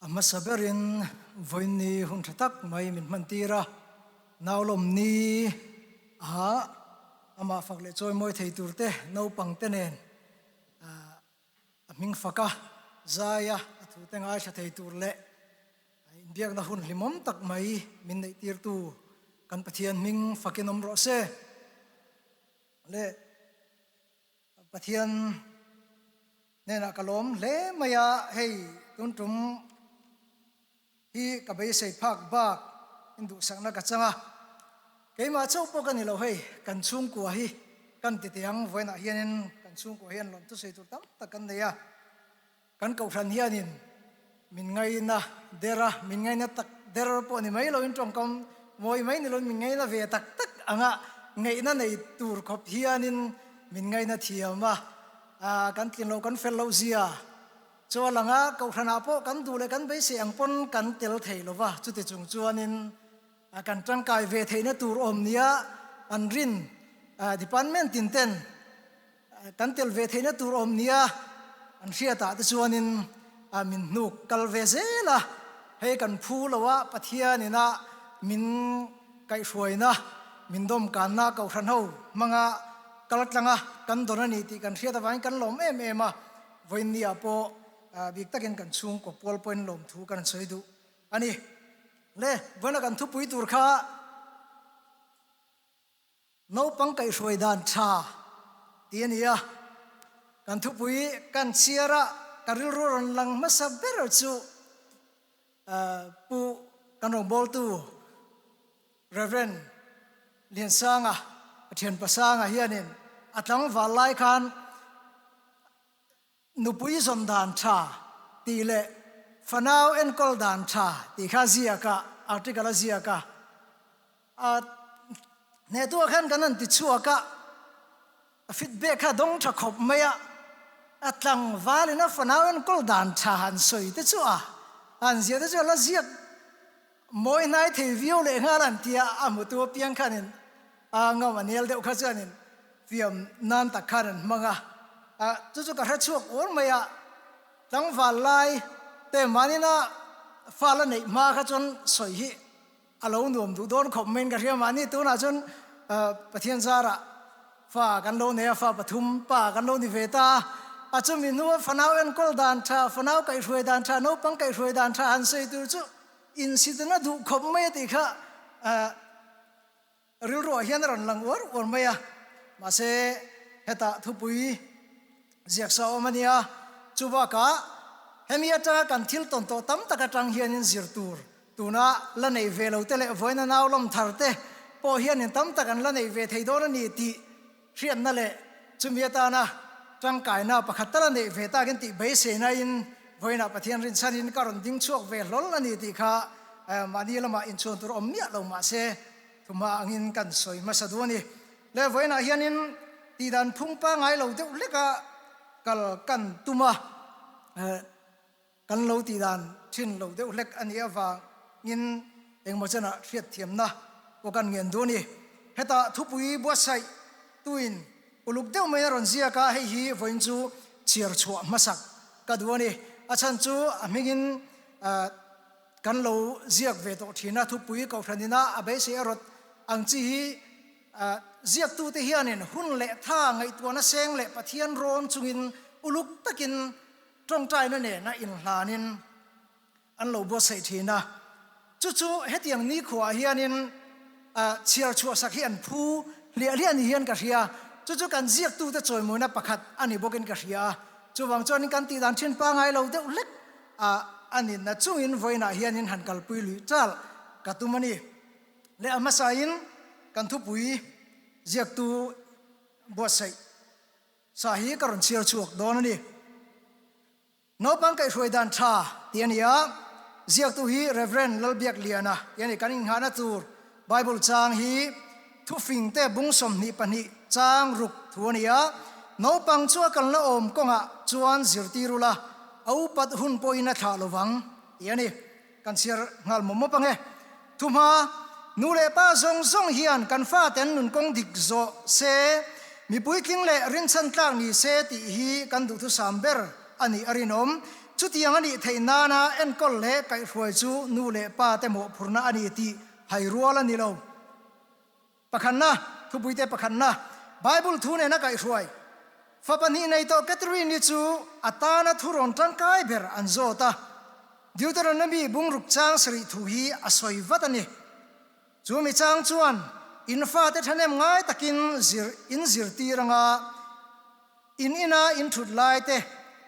A hmasa berin vawiinni hun tha tak mai min hman tir a, naulawmni ah amah fak leh chawimawi thei tur te naupang te nen a hming fak a, zai a, a thu te ngaithla thei tur leh inbiakna hun hlimawm tak mai min neih tirtu kan Pathian hming fakin awm rawh se. Le Pathian hnenah ka lawm hle mai a, hei tun tum hi ka beisei phak bak in duhsakna ka chang a, keimah chauh pawh ka ni lo hei kan chhungkua hi kan ti teh ang vawiinah hianin kan chhungkua hian lawmthu sawi tur tam tak kan nei a, kan kohhran hianin min ngaina der a, min ngaina tak der pawh ni mai loin tawngkam mawi mai ni loin min ngaina ve tak tak anga ngaihna nei tur khawp hianin min ngaina thiam a, kan tlin loh kan fel loh zia. Chu a lang a, kohhranah pawh kan duh leh kan beisei ang pawn kan tel thei lo va, chuti chung chuanin kan tangkai ve theihna tur awm nia an rin department tin ten kan tel ve theihna tur awm nia an hriatah te chuanin min hnuk kal ve zel a, hei kan phu lo a Pathianina min kaihhruaina, min dawmkanna kohhran ho hmanga kal tlanga kan dawn a ni tih kan hriat avangin kan lawm em em a. Vawiinniah pawh bik takin kan chhungkaw pual pawhin lawmthu kan sawi duh a ni. Le, vawiina kan thupui tur kha naupang kaihhruai dan tha tih a ni a. Kan thupui kan chhiar a, ka rilru rawn lang hmasa ber chu Pu kan rawngbawltu Rev. Liansanga, a thianpa Sanga hianin a tlangval lai khan nupui zawn dan tha tih leh fanau enkawl dan tha tih kha ziak a, article a ziak a. A hnehtuah khan kan han ti chhuak a, a feedback kha dawng tha khawp mai a, a tlangvalin a fanau enkawl dan tha han sawi te chu a, han ziah te chu a la ziak Mawi hnai thei viau leh nghal an tia a hmutu apiang khanin a ngam a nel deuh kha chuanin fiam nan tak khan an hmang a, chu chu ka hre chhuak uar mai a, tlangval lai te manina fal a neih hma kha chuan sawi hi a lo nuam duh dawn khawp maiin ka hria mahni tunah chuan Pathian zarah Fa kan lo nei a, fa pathum pa kan lo ni ve ta a. A chumi hnua fanau enkawl dan tha, fanau kaihhruai dan tha, naupang kaihhruai dan tha han sawi tur chu insitna duh khawp mai a tih kha rilruah hian a rawn lang uar uar mai a. Mahse, hetah thupui ziaksa awm a nia. Chu bakah hemi atanga kan thil tawn tawh tam tak atang hianin zir tur Tuna la nei ve lo te leh vawiina nau lawm thar te pawh hianin tam tak an la nei ve thei dawn a ni tih hriatna leh chumi atana tangkaina pakhat tal a neih ve takin tih beiseinain vawiinah Pathian rinchhanin ka rawn ding chhuak ve hlawl a ni tih kha mahni lamah inchhuan tur awm miah lo mahse thumha angin kan sawi hmasa duh a ni. Le vawiinah hianin tihdan phung pangngai lo deuh hleka kal kan tum a. Kan lo tih dan thin lo deuh hlek a nih avangin engmaw chenah hriatthiamna pawh kan ngen duh a ni. Hetah thupui buatsaih tuin uluk deuh mai a rawn ziak a, hei hi vawiin chu chhiar chhuah hmasak ka duh a ni. A chhan chu a hmingin kan lo ziak ve tawh thin a, thupui kohhran ina a beisei a rawt ang chi hi ziaktute hianin hun leh tha ngaihtuahna seng leh Pathian rawn chungin uluk takin Tawngtaina nena inhlanin an lo buatsaih thin a, chu chu hetiang nikhuaah hianin chhiar chhuahsak hi an phu hliah hliah ni hian ka hria, chu chu kan ziaktute chawimawina pakhat a ni bawkin ka hria a, chuvang chuanin kan tihdan thin pangai lo deuh hlek a ninna chungin vawiinah hianin han kalpui luih chal ka tum a ni. Leh a hmasain kan thupui ziaktu buatsaih. Sa hi ka rawn chhiar chhuak dawn a ni. Naupang kaihhruai dan tha tih a ni a, ziaktu hi Rev. Lalbiakliana tih a ni. Kan inghahna tur Bible chang hi Thufing te bung 22 chang ruk thu a ni a, Naupang chu a kalna awm kawngah chuan zirtir ula, a upat hun pawhin a thlah lovang tih a ni. Kan chhiar nghal mawp mawp ang e. Thuhma, nu leh pa zawng zawng hian kan faten nun kawng dik zawh se, mipui tling leh rinchhan tlak ni se tih hi kan duhthusam ber a nih a rinawm. Chutiang a nih theih nana enkawl leh kaihhruai chu nu leh pa te mawhphurhna a ni tih hai rual a ni lo. Pakhatna, Thupuite pakhatna, Bible thu nena kaihhruai. Fa pahnih nei tawh Catherine-i chu a tana thu rawn tangkai ber an zawt a. Deuteronomy bungruk chang sarih thu hi a sawi vat a ni. Chu mi chang chuan in fate thahnem ngai takin zir in zirtir anga in ina in thut lai te,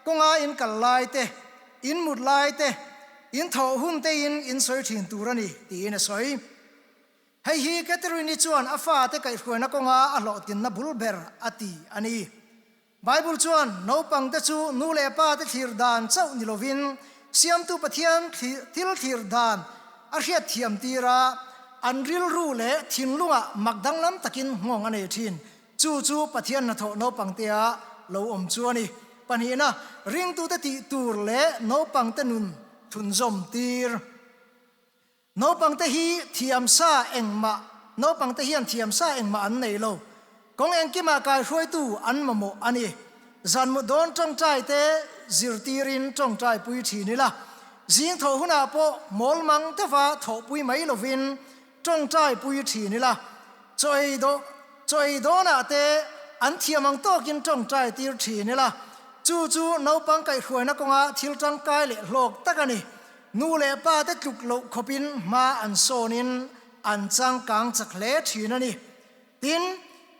kawnga in kal lai te, in mut lai te, in thawh hun tein in sawi thin tur a ni, tiin a sawi. Hei hi Catherine-i chuan a fate kaihhruaina kawnga a hlawhtlinna bul ber a ti a ni. Bible chuan naupangte chu nu leh pa te thlir dan chauh ni lovin Siamtu Pathian thil thlir dan a hriat thiam tir a, an rilru leh thinlungah mak danglam takin nghawng a nei thin. Chu chu Pathian hnathawh naupangtea lo awm chu a ni. Pahnihna, ringtute tih tur leh naupangte nun thunzawm tir. Naupangte hi thiamsa engmah Naupangte hian thiamsa engmah an nei lo. Kawng engkimah kaihruaitu an mamawh a ni. Zan mut dawn tawngtai te zirtirin tawngtai pui thin ila. Zing thawh hunah pawh mawl mang deuha thawhpui mai lovin tawngtai pui thin ila. Chaw ei dawh Chaw ei dawnah te an thiam ang tawkin tawngtai tir thin ila. Chu chu naupang kaihhruaina kawnga thil tangkai leh hlawk tak a ni. Nu leh pa te tluk loh khawpin hma an sawnin an changkang chak hle thin a ni. Tin,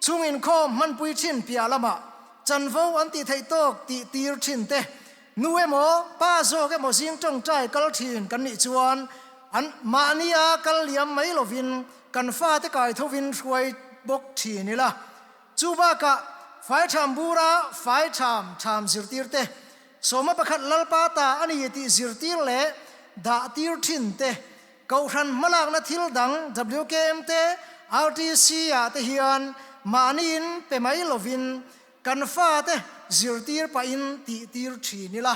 chhung inkhawm hmanpui thin piah lamah chanvo an tih theih tawk tih tir thin te, nu emaw pa zawk emaw zing tawngtai kal thin kan nih chuan an mahnia kal liam mai lovin kan fate kai thovin hruai bawk thin ila. Chu bakah faitham bura faitham tham zirtir te, Sawma pakhat Lalpa ta a ni tih zirtir leh dah tir thin te, Kohhran hmalakna thil dang WKM te, RTC ah te hian mahniin pe mai lovin kan fate zirtir pahin tih tir thin ila,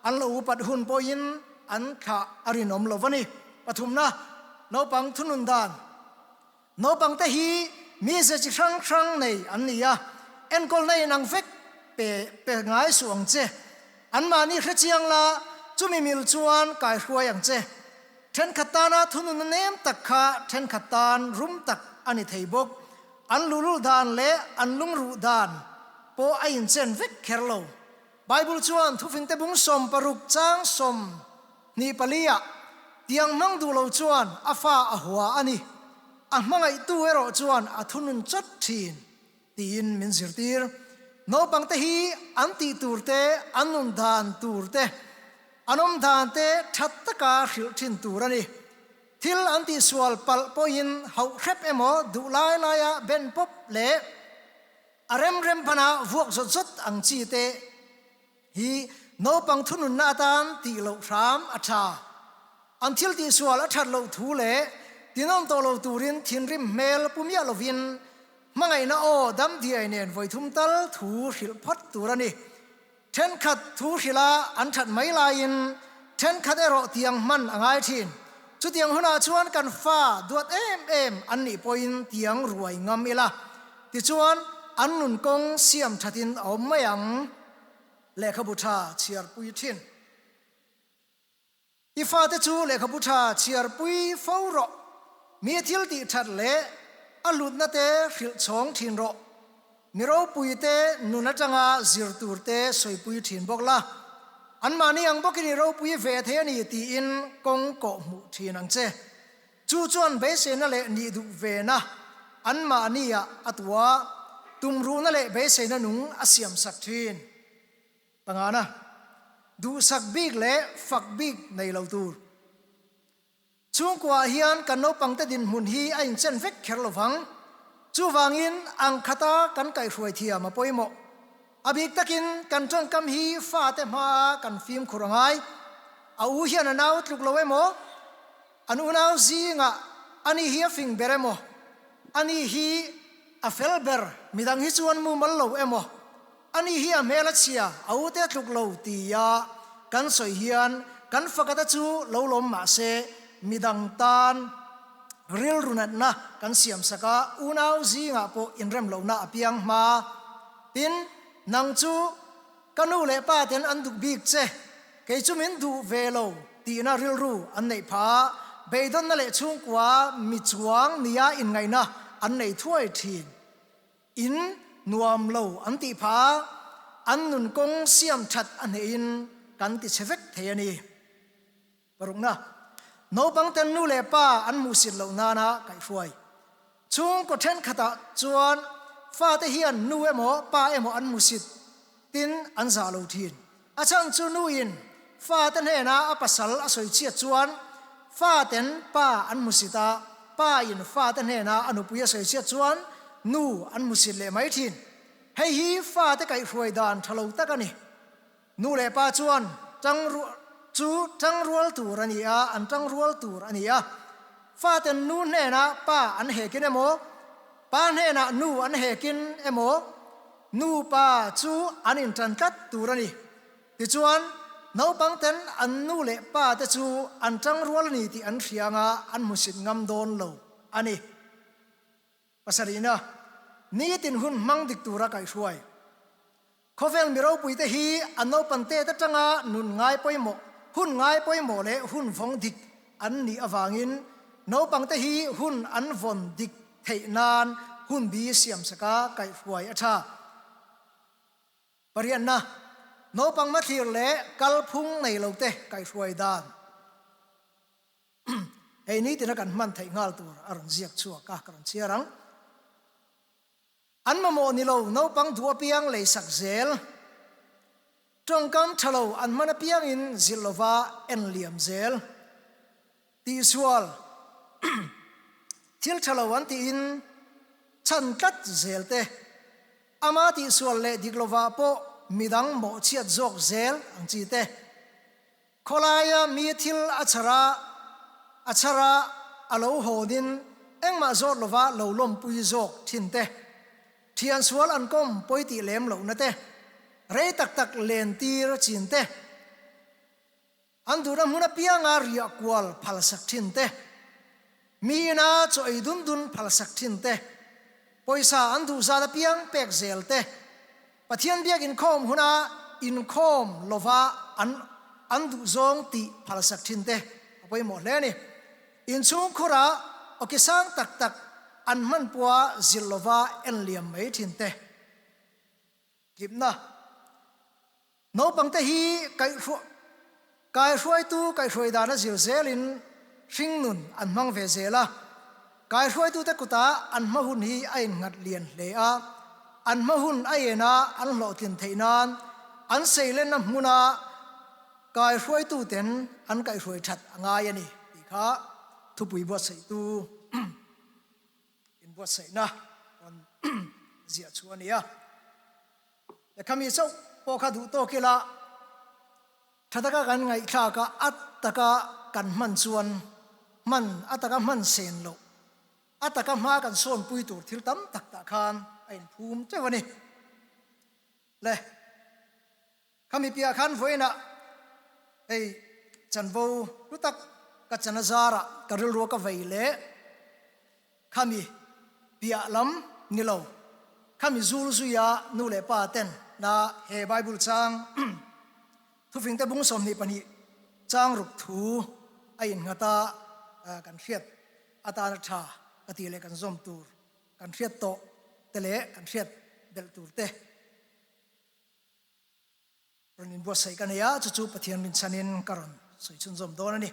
an lo upat hun pawhin an thlah a rinawm lo a ni. Pathumna, Naupang thunun dan. Naupangte hi mize chi hrang hrang nei an ni a, enkawlna in ang vek pe pe ngai suh ang che. Anmahni hrechiang la, chumi mil chuan kaihruai ang che. Thenkhat tana thununna nem tak kha thenkhat tan rum tak a ni thei bawk. An luhlul dan leh an lungruh dan pawh a inchen vek kher lo. Bible chuan thufingte bung 60 chang 24 ah, Tiang hmang duh lo chuan a fa a hua a ni, a hmangaihtu erawh chuan a thunun chawt thin, tiin min zirtir. Naupangte hi an tih tur te, an nun dan tur te, an awm dan te that taka hrilh thin tur a ni. Thil an tihsual palh pawhin hauh hrep emaw duh lai laia ben pawp leh A rem rem hmanah vuak zawt zawt ang chi te hi naupang thununna atan tih loh hram a tha. An thil tihsual a that loh thu leh tinawm tawh lo turin thinrim hmel pu miah lovin hmangaihna aw damdiai nen vawithum tal thu hrilh phawt tur a ni. Thenkhat thu hrilha an that mai laiin thenkhat erawh tiang hman a ngai thin. Chutiang hunah chuan kan fa duat em em an nih pawhin tiang ruai ngam ila, tichuan an nun kawng siam thatin a awm mai ang. Lehkhabu tha chhiarpui thin. I fate chu lehkhabu tha chhiarpui fo rawh. Mi thil tih that leh a hlutna te hrilh chhawng thin rawh. Mi ropui te nun atanga zir tur te sawipui thin bawk la. Anmahni ang bawkin i ropui ve thei a ni tiin kawng kawh hmuh thin ang che. Chu chuan beiseina leh nih duh vena anmahniah a tua, tumruhna leh beiseina nung a siamsak thin. Pangana, duhsak bik leh fak bik nei lo tur. Chhungkuaah hian kan naupangte dinhmun hi a inchen vek kher lo vang. Chuvangin ang khata kan kaihhruai thiam a pawimawh. A bik takin kan tawngkam hi fate hmaa kan fimkhur a ngai. A u hian a nau tluk lo emaw, an unau zingah ani hi a fing ber emaw, ani hi a fel ber, midang hi chuan mumal lo emaw, Ani hi a hmel a chhia, a ute a tluk lo tia kan sawi hian kan fakata chu lo lawm mah se midang tan rilru natna kan siam sak a, unau zingah pawh inrem lohna a piang hma. Tin, nang chu ka nu leh pa ten an duk bik che. Kei chu min duh ve lo tihna rilru an neih phah a, beidawnna leh chhungkua mi chuang nia inngaihna an nei thuai thin. In nuam lo an tih phah a, an nun kawng siam that a hnehin kan ti chhe vek thei a ni. Parukna, Naupang ten nu leh pa an hmuhsit loh nana kaihhruai. Chhungkaw thenkhatah chuan fate hian nu emaw pa emaw an hmuhsit tin an zah lo thin. A chhan chu nuin fate hnena a pasal a sawi chhiat chuan faten pa an hmuhsit a, pa in fate hnena a nupui a sawi chhiat chuan nu an hmuhsit leh mai thin. Hei hi fate kaihhruai dan tha lo tak a ni. Nu leh pa chuan tang chu tangrual tur a ni a, an tangrual tur a ni a. Faten nu hnenah pa an hekin emaw, pa hnenah nu an hekin emaw, nu pa chu an intan tlat tur a ni. Tichuan, naupangten an nu leh pa te chu an tangrual a ni tih an hria anga an hmusit ngam dawn lo a ni. Pasarihna, Nitin hun hmang dik tura kaihhruai. Khawvel mi ropuite hi an naupan tet atanga nun ngai pawimawh, hun ngai pawimawh leh hun vawng dik an nih avangin naupangte hi hun an vawn dik theih nan hun bi siamsaka kaihhruai a tha. Parianna, Naupang hmathlir leh kalphung nei lote kaihhruai dan. Hei nitina kan hman theih nghal tur a rawn ziak chhuak a, ka rawn chhiar ang. An mamawh ni lo, naupang duh apiang leisak zel. Tawngkam tha lo an hman apiangin zilh lova en liam zel. Tihsual thil tha lo an tiin chhan tlat zel te. Ama tihsual leh dik lovah pawh midang mawhchhiat zawk zel ang chi te. Khawlaia mi thil a chhar a, a chhar a, a lo hawnin engmah zawt lova lo lawmpui zawk thin te, thian sual an kawm pawi tih lem lohna te, rei tak tak len tir chin te, an duhna hmun apianga riah kual phalsak thin te, mi ina chaw ei dun dun phalsak thin te, pawisa an duh zat apiang pek zel te, Pathian biak inkhawm huna inkhawm lova an an duhzawng tih phalsak thin te a pawimawh hle a ni. Inchhung khura awki sang tak tak an hmanpua zilh lova en liam mai thin te. Tlipna. Naupangte hi kaihhruai kaihruaitu kaihhruai dana zir zelin hringnun an hmang ve zel a. Kaihruaitute kutah an hma hun hi a innghat lian hle a, an hma hun a en a an hlawhtlin theih nan an seilenna hmuna kaihruaituten an kaihhruai that a ngai a ni tih kha thupui buatsaihtu inbuatsaihna rawn ziah chu a ni a. Lehkhami chauh pawh kha duh tawk ila Tha taka kan ngaihthlak a, a taka kan hman chuan hman, a taka hman sen loh, a taka hma kan sawnpui tur thil tam tak tah khan a inphum teuh a ni. Le, khami piah khan vawiinah hei chanvo hlu tak ka chan a zarah ka rilru ka vei leh Khami piah lam ni lo, khami zul zuia nu leh pa ten na he Bible chang thufingte bung 22 chang ruk thu a innghat a, kan hriat atana tha ka tih leh kan zawm tur, kan hriat tawh te leh kan hriat belh tur te. Rawn inbuatsaih ka nei a, chu chu Pathian rinchhanin ka rawn sawi chhunzawm dawn a ni.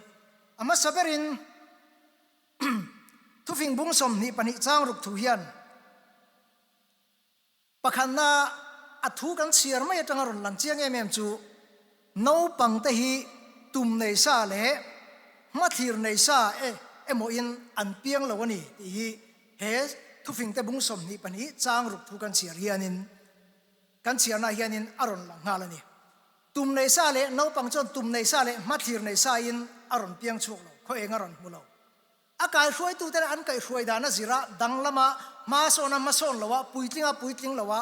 A hmasa berin thufing bung 22 chang ruk thu hian pakhatna a thu kan chhiar mai atanga rawn lang chiang em em chu naupangte hi tum nei sa leh hmathlir nei sa e emawin an piang lo a ni tih hi he thufingte bung 22 chang ruk thu kan chhiar hianin Kan chhiarna hianin a rawn lang nghal a ni. Tum nei sa leh naupang chuan tum nei sa leh hmathlir nei sain a rawn piang chhuak lo, khaw eng a rawn hmu lo. A kaihruaitute an kaihhruai dan a zir a, dang lama hma sawn a hmasawn lo a, puitling a puitling lo a,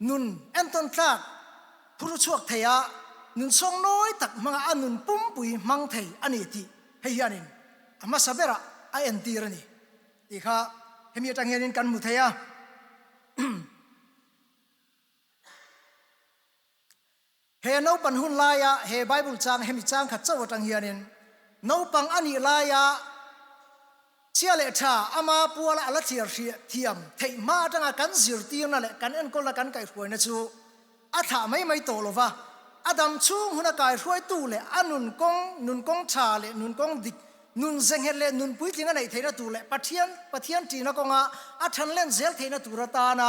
nun entawn tlak phur chhuak thei a, nun sawng nawi tak hmanga a nun pumpui hmang thei a ni tih hei hianin a hmasa berah a entir a ni. Tih kha hemi atang hianin kan hmu thei a. He naupan hun laia he Bible chang hemi chang khat chauh atang hianin naupang a nih laia chhia leh tha ama puala a la thliar thiam theih hma atanga kan zirtirna leh kan enkawlna kan kaihhruaina chu a thlah mai mai tawh lova, a dam chhung huna kaihruaitu leh a nun kawng, nun kawng tha leh nun kawng dik, nun zenghet leh nun puitling a neih theihna tur leh Pathian, Pathian ṭihna kawnga a ṭhan len zel theihna tur atana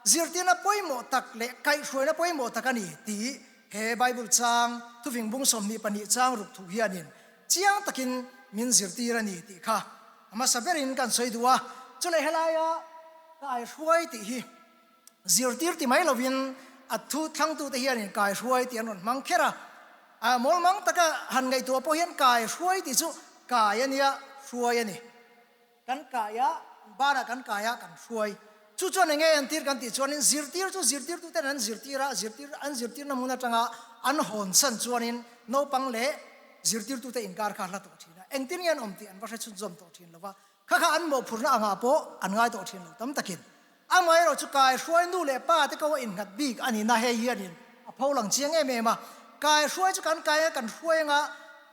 zirtirna pawimawh tak leh kaihhruaina pawimawh tak a ni tih he Bible chang thufing bung 22 chang ruk thu hianin chiang takin min zirtir a ni tih kha a hmasa berin kan sawi duh a. Chuleh helaia kaihruai tih hi Zirtir ti mai lovin a thu thlangtute hianin kaihruai tih an rawn hmang kher a. A mawlmang taka han ngaihtuah pawh hian kaihruai tih chu kai a nia, hruai a ni. Kan kai a, banah kan kai a, kan hruai. Chu chuan eng nge entir kan tih chuanin zirtir chu zirtirtuten an zirtir a, zirtir an zirtirna hmun atanga an hawn san chuanin naupang leh zirtirtute inkar kha a hla tawh thin a. Engtin nge an awm tih an va hre chhunzawm tawh thin lo va. Kha kha an mawhphurhna angah pawh an ngai tawh thin lo tam takin. Amaherawh chu kaihruai nu leh pa te ko a innghat bik a nihna hei hianin a pho lang chiang em em a. Kaihruai chu kan kai a, kan hruai anga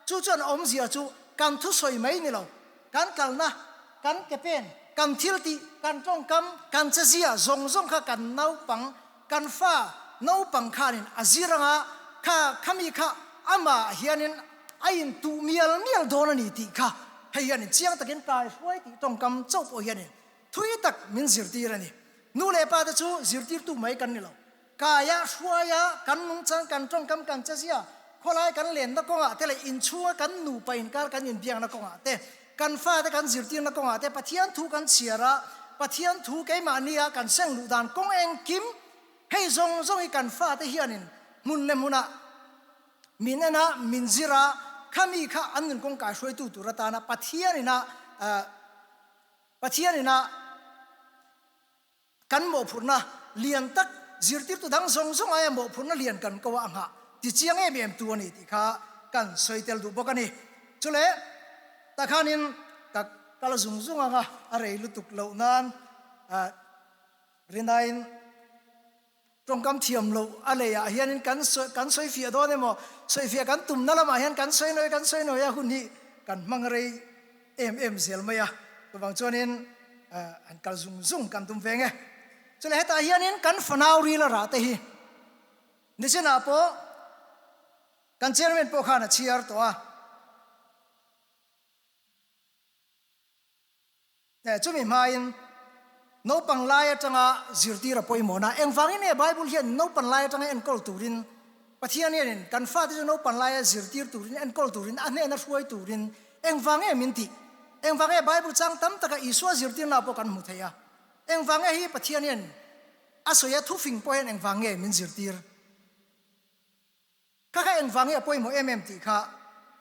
chu chuan a awmzia chu kan thusawi mai ni lo, kan kalna, kan ke pen, kan thil tih, kan tawngkam, kan chezia zawng zawng kha kan naupang, kan fa naupang khanin a zir anga kha khami kha amah hianin a intuh mial mial dawn a ni tih kha hei hianin chiang takin kaihruai tih tawngkam chauh pawh hianin Thui tak min zirtir a ni. Nu leh pa te chu zirtirtu mai kan ni lo. Kaia, hruaia, kan nungchang, kan tawngkam, kan chezia, khawlai kan lenna kawngah te leh inchhunga kan nupa inkar kan inbiakna kawngah te, kan fate kan zirtirna kawngah te Pathian thu kan chhiar a, Pathian thu keimahnia kan seng luh dan kawng engkim hei zawng zawng hi kan fate hianin hmun leh hmunah min en a, min zir a, khami kha an nun kawng kaihruaitu tur atana Pathianina Pathian ina kan mawhphurhna lian tak zirtirtu dang zawng zawng aia mawhphurhna lian kan ko a nghah ti chiang em em tu a ni tih kha kan sawi tel duh bawk a ni. Chule takhanin ka kal zung zung anga a rei lutuk loh nan rinain Tawngkam thiam loh a lei ah hianin kan sawi kan sawi fiah dawn emaw, sawi fiah kan tumna lamah hian kan sawi nawi kan sawi nawi a hun hi kan hmang rei em em zel mai a, chuvang chuanin han kal zung zung kan tum veng e. Chule hetah hianin kan fanau ril a rah te hi nichinah pawh kan chairman pawh khan a chhiar tawh a. Chumi hmain naupang lai atanga zirtir a pawimawh na. Engvangin nge Bible hian naupan lai atanga enkawl turin Pathian hianin kan fate chu naupan laia zirtir turin, enkawl turin, a hnena hruai turin engvang nge min tih? Engvang nge Bible chang tam taka Isua zirtirna pawh kan hmu thei a? Engvang nge hi Pathian hian a sawi a thufing pawh hian engvang nge min zirtir? Kha kha engvang nge a pawimawh em em tih kha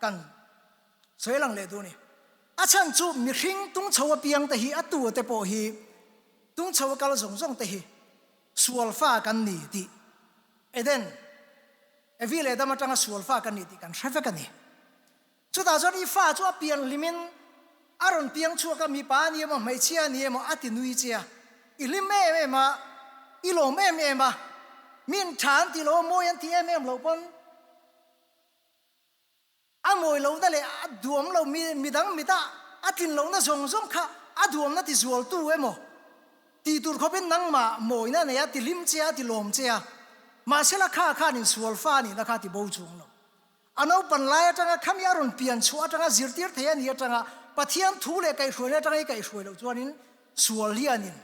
kan sawi lang leh duh a ni. A chhan chu mihring tungchho apiang te hi a tu te pawh hi tungchho a kal zawng zawng te hi sual fa kan ni tih Eden, Evi leh Adam atanga sual fa kan ni tih kan hre vek a ni. Chutah chuan i fa chu a pian hlimin a rawn piang chhuak a, mipa a ni emaw hmeichhia a ni emaw a ti nui che a, i hlim em em a, i lawm em em a, min tha an tih loh a, mawi an tih em em loh pawn a mawi lohna leh a duam lo mi midang mita a tlin lohna zawng zawng kha a duamna ti zualtu emaw tih tur khawpin nangmah mawina a nei a, ti hlim che a, ti lawm che a, mahsela kha khan insual fa a nihna kha a ti bo chung lo. A naupan lai atanga khami a rawn pian chhuah atanga zirtir thei a ni atanga Pathian thu leh kaihhruaina atanga i kaihhruai loh chuanin sual hianin,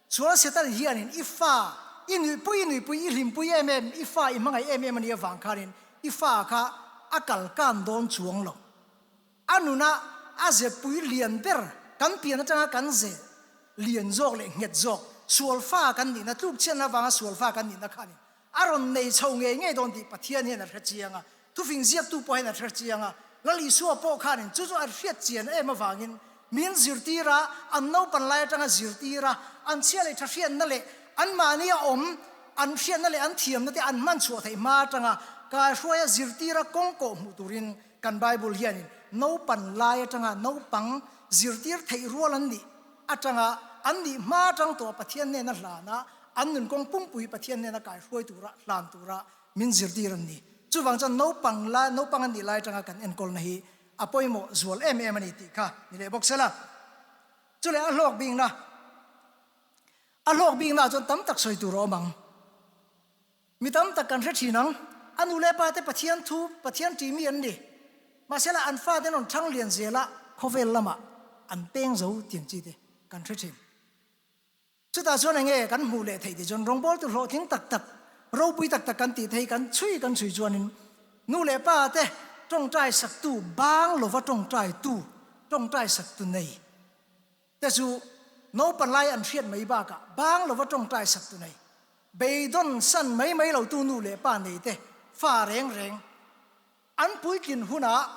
sual Satan hianin i fa i nuihpui i nuihpui i hlimpui em em, i fa i hmangaih em em a nih avang khanin i fa kha a kal kan dawn chuang lo. A nuna a zepui lian ber kan pian atanga kan ze lian zawk leh nghet zawk sual fa kan nihna tlukchhiatna avanga sual fa kan nihna khanin A rawn nei chho ngei ngei dawn tih Pathian hian a hre chiang a, thufing ziaktu pawh hian a hre chiang a, Lal Isua pawh khanin chu chu a hriat chian em avangin min zirtir a, an naupan lai atanga zirtir a, an chhia leh tha hriatna leh anmahni a awm an hriatna leh an thiamna te an hman chhuah theih hma atanga kaihruaia zirtir a kawng kawh hmuh turin kan Bible hianin naupan lai atanga naupang zirtir theih rual an nih atanga an nih hma atang tawh Pathian hnena hlana an nun kawng pumpuii Pathian hnena kaihruai tura hlan tura. min zirtir an ni. Chuvang chuan naupang lai, naupang an nih lai atanga kan enkawlna hi a pawimawh zual em em a ni tih kha ni leh bawk sela. Chu leh a hlawk bikna, a hlawk bikna ah chuan tam tak sawi tur a awm ang. Mi tam tak kan hre thin ang. A nu leh pa te Pathian thu, Pathian ṭih mi an ni. Mahsela an fate an rawn thang lian zel a, khawvel lamah an peng zo tiang chi te kan hre thin. Chutah chuan enge kan hmuh leh theih tih chuan rawngbawltu hlawhtling tak tak, ropui tak tak kan tih te hi kan chhui kan chhui chuanin nu leh pa te tawngtai saktu bang lova tawngtaitu, tawngtai saktu nei te chu naupan lai an hriat mai bakah bang lova tawngtai saktu nei, beidawn san mai mai lotu nu leh pa nei te fa reng reng An puitlin hunah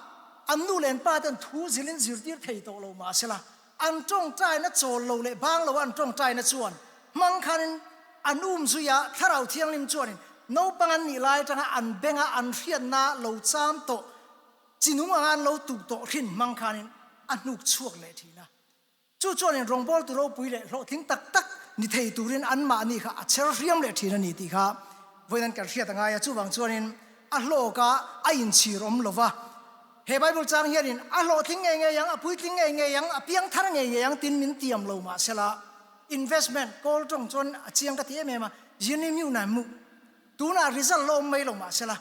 an nu leh an pa ten thu zilin zirtir thei tawh lo mah sela, an tawngtaina chawl lo leh bang lo a an tawngtaina chuan hmang khanin an um zui a, Thlarau Thianghlim chuanin naupang an nih lai atanga an benga an hriatna lo cham tawh chinung anga an lo tuk tawh hrin hmang khanin a hnuk chhuak leh thin a. Chu chuanin rawngbawltu ropui leh hlawhtling tak tak ni thei turin anmahni kha a chher hriam leh thin a ni tih kha vawiin kan hriat a ngai a. Chuvang chuanin a hlawka a inchhir awm lo va, he Bible chang hianin a hlawhtling ngei ngei ang, a puitling ngei ngei ang, a piangthar ngei ngei ang tin min tiam lo mah sela, investment kawl tawng chuan a chiang ka ti em em a, Yini Miu Na Mu tunah result la awm mai lo mah sela,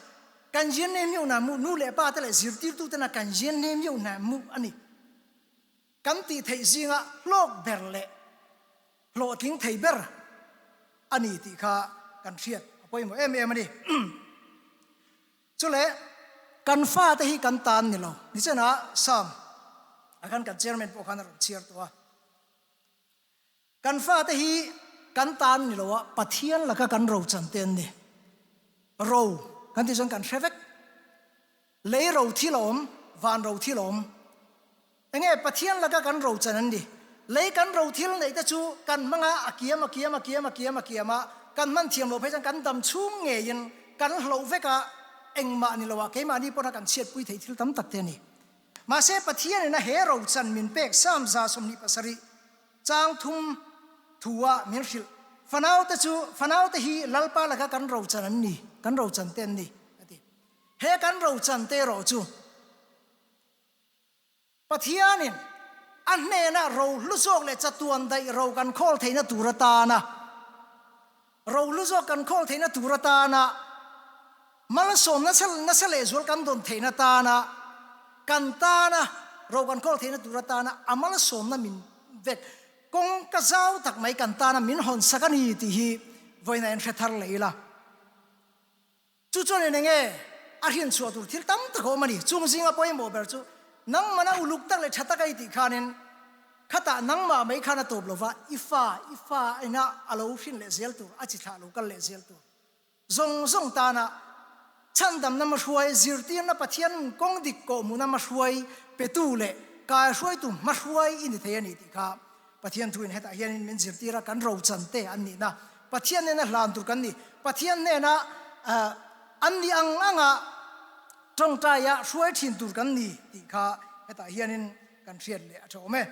kan Yini Miu Na Mu nu leh pa te leh zirtirtutena kan Yini Miu Na Mu a ni. Kan tih theih zinga hlawk ber leh hlawhtling thei ber a ni tih kha kan hriat a pawimawh em em a ni. Chule kan fate hi kan tan ni lo. Nichenah Psalm ah khan kan chairman pawh khan a rawn chhiar tawh a. Kan fate hi kan tan ni lo a, Pathian laka kan ro chan te an ni. Ro kan tih chuan kan hre vek. Lei ro thil a awm, van ro thil a awm. Enge Pathian laka kan ro chan an ni? Lei kan ro thil neih te chu kan hmang a, a kiam a kiam a kiam a kiam a kiam a, kan hman thiam loh phei chuan kan dam chhung ngeiin kan hloh vek a, engmah ni loah keimahni pawna kan chhiatpui theih thil tam tak te a ni. Mahse Pathianin a he ro chan min pek Psalm 27 chang thum thu ah min hrilh, Fanaute chu fanaute hi Lalpa laka kan ro chan an ni, kan ro chan te an ni, a ti. He kan ro chan te erawh chu Pathianin a hnena rohlu zawk leh chatuan daih ro kan khawl theihna tur atana rohlu zawk kan khawl theihna tur atana malsawm nasa nasa lehzual kan dawn theihna atana kan tana ro kan khawl theihna tur atana a malsawmna min vek kawng ka zau tak mai kan tana min hawn sak a ni tih hi vawiin a inhre thar leh ila. Chu chuan eng enge a hrinchhuah tur thil tam tak a awm a ni. Chung zinga pawimawh ber chu nangmana uluk tak leh tha tak a i tih khanin khatah nangmah mai khan a tawp lo va, i fa, i fa ina a lo hrin leh zel tur, a chi thlah lo kal leh zel tur zawng zawng tana chhandamna hmahruai, zirtirna Pathian kawng dik kawhhmuhna hmahruai petu leh kaihruaitu hmahruai i ni thei a ni tih kha Pathian thuin hetah hianin min zirtir a, kan rochan te an nihna, Pathian hnena hlan tur kan ni. Pathian hnena an nih ang anga tawngtaia hruai thin tur kan ni tih kha hetah hianin kan hriat leh a tha awm e.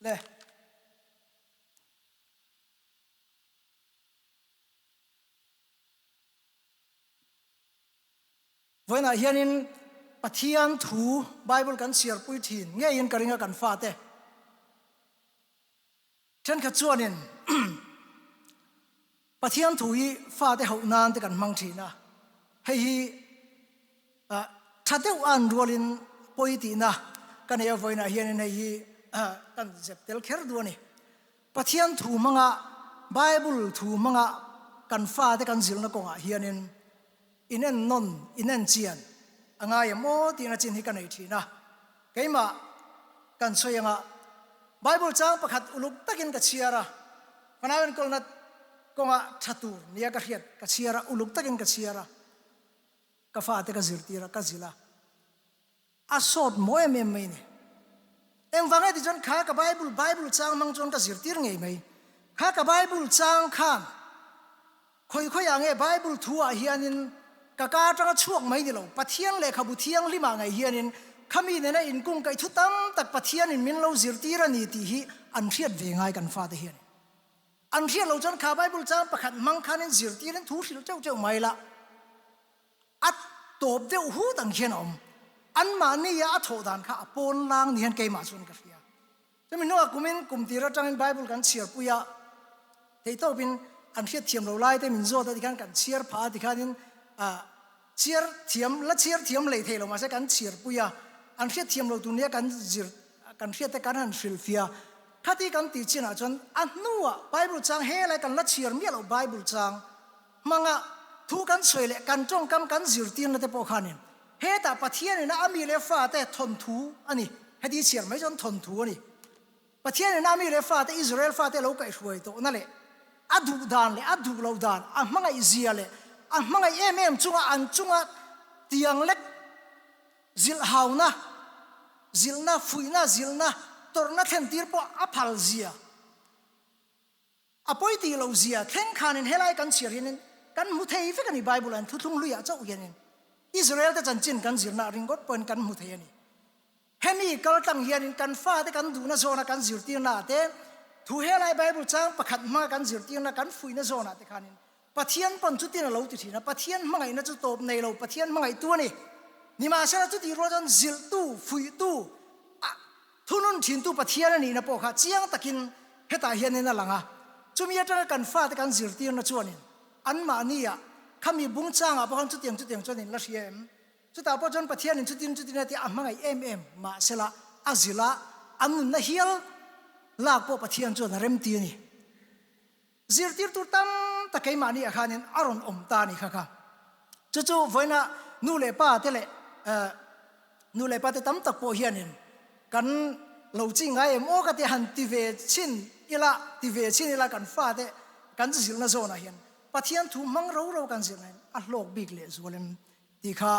Le. Vawiinah hianin Pathian thu Bible kan chhiarpui thin ngeiin ka ring a kan fate thenkhat chuanin Pathian thu hi fate hauh nan te kan hmang thin a, hei hi tha deuh a an rualin pawi tihna ka nei a vawiinah hianin hei hi kan zep tel kher duh a ni. Pathian thu hmanga, Bible thu hmanga kan fate kan zilhna kawngah hianin inen nawn, inen chian a ngai em aw tihna chin hi ka nei thin a. Keimah kan sawi anga Bible chang pakhat uluk takin ka chhiar a, fanau enkawlna kawngah tha tur nia ka hriat ka chhiar a, uluk takin ka chhiar a, ka fate ka zirtir a, ka zilh a. A sawt maw em em mai ni. Engvang e ti chuan kha ka Bible, Bible chang hmang chuan ka zirtir ngei mai. Kha ka Bible chang khan khawi khawi ah nge Bible thu ah hianin ka ka atanga chhuak mai ni lo, Pathian lehkhabu thianghlim ah ngei hianin Khami nena inkungkaih thu tam tak Pathianin min lo zirtir a ni tih hi an hriat ve ngai kan fate hian. An hriat loh chuan kha Bible chang pakhat hmang khanin zirtirin thu hrilh teuh teuh mai la. A tawp deuh hut ang khian a awm. Anmahnia a thawh dan kha a pawn lang ni hian keimah chuan ka hria. Chumi hnuah kumin kum tir atangin Bible kan chhiar pui a, theihtawpin an hriat thiam lo lai te min zawt a tikhan kan chhiar phah a tikhanin chhiar thiam la chhiar thiam lei thei lo mahse kan chhiar pui a, an hriat thiam lo tur nia kan zir kan hriat te kan han hrilhfia. Khati kan tih chinah chuan a hnuah Bible chang helai kan la chhiar miah loh Bible chang hmanga thu kan sawi leh kan tawngkam kan zirtirna te pawh khanin hetah Pathianin a mi leh fate thawnthu a ni. Heti chhiar mai chuan thawnthu a ni. Pathianin a mi leh fate Israel fate lo kaihhruai tawhna leh a duh dan leh a duh loh dan, a hmangaih zia leh a hmangaih em em chunga an chunga tiang lek zilhhauna, zilhna, fuihna, zilhna, tawrhna thlentir pawh a phal zia. A pawi tih loh zia thleng khanin helai kan chhiar hianin kan hmu thei vek a ni. Bible ah thuthlung hluiah chauh hianin Israel te chanchin kan zirna ringawt pawhin kan hmu thei a ni. Hemi kal tlang hianin kan fate kan duhna zawna kan zirtirna ah te, thu helai Bible chang pakhat hmanga kan zirtirna kan fuihna zawnah te khanin Pathian pawn chutin a lo ti thin a, Pathian hmangaihna chu tawp nei lo, Pathian hmangaihtu a ni. Nimahsela chutih rual chuan zilhtu, fuihtu, a thunun thintu Pathian a nihna pawh kha chiang takin hetah hianin a lang a. Chumi atanga kan fate kan zirtirna chuanin anmahnia khami bung changah pawh khan chutiang chutiang chuan in la hria em? Chutah pawh chuan Pathianin chutin chutin a tia a hmangaih em em mahsela a zilh a, an nunna hial lak pawh Pathian chuan a remti a ni. Zirtir tur tam tak keimahni ah khanin a rawn awm ta a ni kha kha. Chu chu vawiina nu leh pa te leh nu leh pa te tam tak pawh hianin kan lo chi ngai em aw ka ti han ti ve chhin ila ti ve chhin ila kan fate kan zilhna zawnah hian Pathian thu hmang ro ro kan zilhna hian a hlawk bik leh zual em Tih kha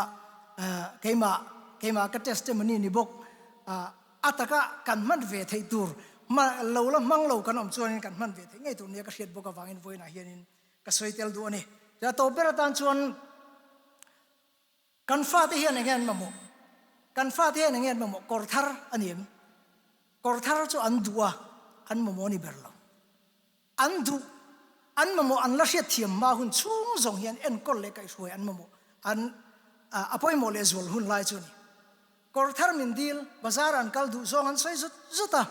keimah keimah ka testimony ni bawk. A taka kan hman ve theih tur lo la hmang lo kan awm chuanin kan hman ve theih ngei tur nia ka hriat bawk avangin vawiinah hianin ka sawi tel duh a ni. Tia tawp ber atan chuan kan fate hian enge an mamawh? Kan fate hian enge an mamawh? Kawr thar a ni em? Kawr thar chu an duh a, an mamawh a ni ber lo. An duh, an mamawh an la hriatthiam hma hun chhung zawng hian enkawl leh kaihhruai an mamawh an a pawimawh leh zual hun lai chu a ni. Kawr thar min dil, bazar an kal duh zawng an sawi zut zut a,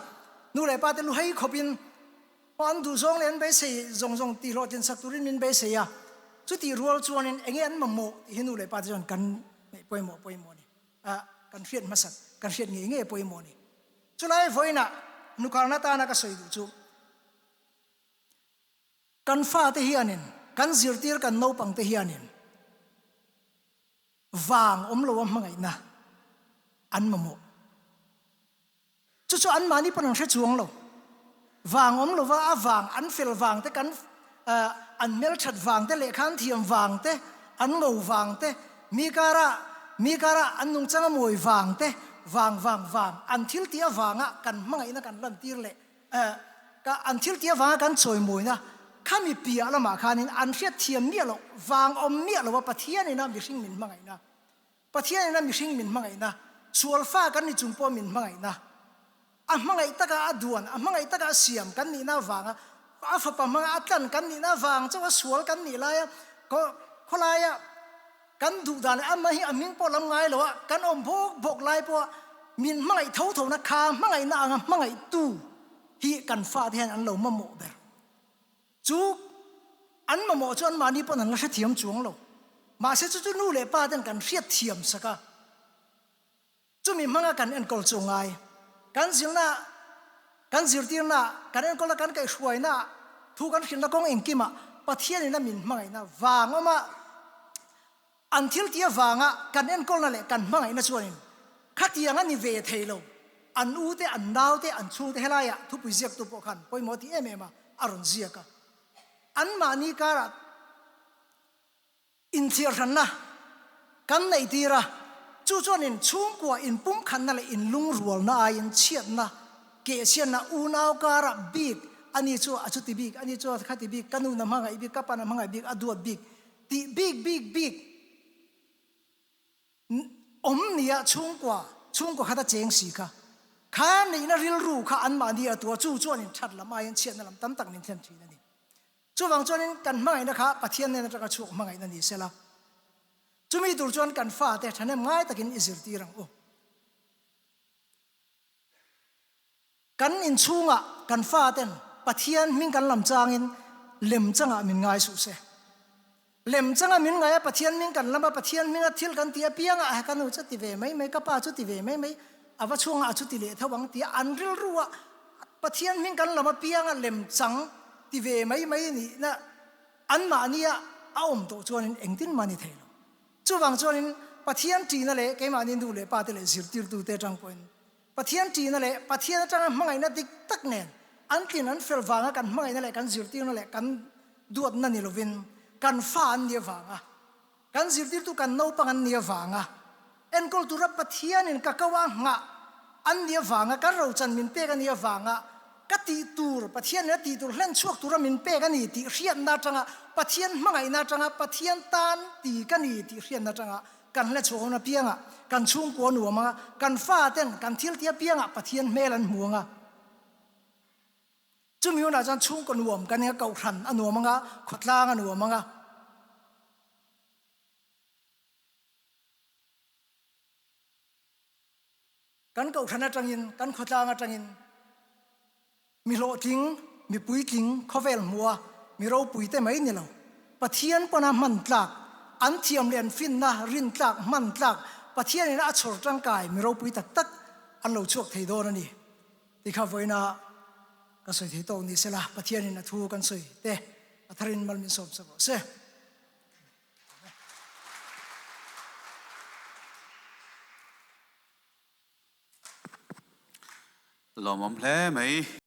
nu leh pa te lu hei khawpin aw an duh zawng leh an beisei zawng zawng tih hlawhtlin sak turin min beisei a, chutih rual chuanin enge an mamawh tih hi nu leh pa te chuan kan ngaih pawimawh pawimawh a ni. A kan hriat hmasak, kan hriat ngei ngei pawimawh a ni. Chulai vawiinah nukarna tana ka sawi duh chu, Kan fate hianin, kan zirtir kan naupangte hianin vang awm loa hmangaihna an mamawh. Chu chu anmahni pawn an hre chuang lo. Vang awm lova a vang an fel vang te kan an hmelthat vang te lehkha an thiam vang te an ngo vang te mi kara mi kara an nungchang a mawi vang te vang vang vang an thil tih avanga kan hmangaihna kan lantir leh Ka an thil tih avanga kan chawimawina khami piah lamah khanin an hriat thiam miah loh vang awm miah loha Pathianina mihring min hmangaihna, Pathianina mihring min hmangaihna, sualfa kan ni chung pawh min hmangaihna, a hmangaih taka a duan, a hmangaih taka a siam kan nihna avanga a fapa hmanga a tlan kan nihna avang chauha sual kan nih laia khawlaia Kan duh dan leh amah hi a hming pawh lam ngai lo a, kan awm bawk bawk lai pawha min hmangaih tho tho na kha hmangaihna anga hmangaihtu hi kan fate hian an lo mamawh ber. Chu an mamawh chu anmahni pawn an la hrethiam chuang lo. Mahse chu chu nu leh pa ten kan hriatthiam sak a. Chumi hmanga kan enkawl chu ngai. Kan zirna, kan zirtirna, kan enkawlna, kan kaihhruaina, thu kan hrilhna kawng engkimah Pathianin a min hmangaihna vang awma an thil tih avanga kan enkawlna leh kan hmangaihna chuanin khatiang a ni ve thei lo. An u te, an nau te, an chhung te helaiah thupui ziaktu pawh khan pawimawh ti em em a, a rawn ziak a. Anmahni karah Inthiarhranna kan neih tir a, chu chuan in chhungkua inpumkhatna leh inlungrualna aiin chhiatna, kehchhiatna, unau karah bik, ani chu a chuti bik, ani chu a khati bik, ka nuna hmangaih bik, ka pana hmangaih bik, a duat bik tih bik bik bik awm nia chhungkua. chhungkaw khata cheng si kha. Kha neihna rilru kha anmahni a tua chu chuanin that lam aiin chhiatna lam tam tak min thlen thin a ni. Chuvang chuanin kan hmangaihna kha Pathian nen atanga chhuak hmangaihna ni sela. Chumi tur chuan kan fate thahnem ngai takin i zirtir ang u. Kan inchhungah kan faten Pathian hming kan lam changin lem changah min ngai suh se. Lem changa min ngai a Pathian hming kan lam a, Pathian hminga thil kan ti apiang a, ka nu chu ti ve mai mai, ka pa chu ti ve mai mai, a va chhungah a chu ti leh tho ang tia an rilru a Pathian hming kan lam apianga lem chang ti ve mai mai nihna anmahnia a awm tawh chuanin engtin mah ni thei lo. Chuvang chuanin Pathian ṭihna leh keimahni nu leh pate leh zirtirtute aṭang pawhin Pathian ṭihna leh Pathian aṭanga hmangaihna dik tak nen an tlin an fel vanga kan hmangaihna leh kan zirtirna leh kan duatna ni lovin kan fa an nih avanga kan zirtirtu kan naupang an nih avanga enkawl tura Pathianin ka ko a nghah an nih avanga kan rochan min pek a nih avanga ka tih tur Pathianin a tih tur hlen chhuak tura min pek a ni tih hriatna aṭanga Pathian hmangaihna aṭanga Pathian tan ti ka ni tih hriatna aṭanga Kan hla chhuah hun apiangah kan chhungkua nuam anga, kan faten kan thil tih apiangah Pathian hmel an hmu anga. Chumi hunah chuan chhungkaw nuam kan eng a, kohhran a nuam anga, khawtlang a nuam anga. Kan kohhran atangin, kan khawtlang atangin. Mi hlawhtling, mi puitling, khawvel hmua mi ropuite mai ni lo. Pathian pawn a hman tlak, an thiam leh an finna rin tlak, hman tlak, Pathianin a chhawr tangkai mi ropui tak tak an lo chhuak thei dawn a ni. Ti kha vawiina ka sawi thei tawk ni sela, Pathianin a thu kan sawi te a tharin mal min sawm sak rawh se. Lawmawm hle mai.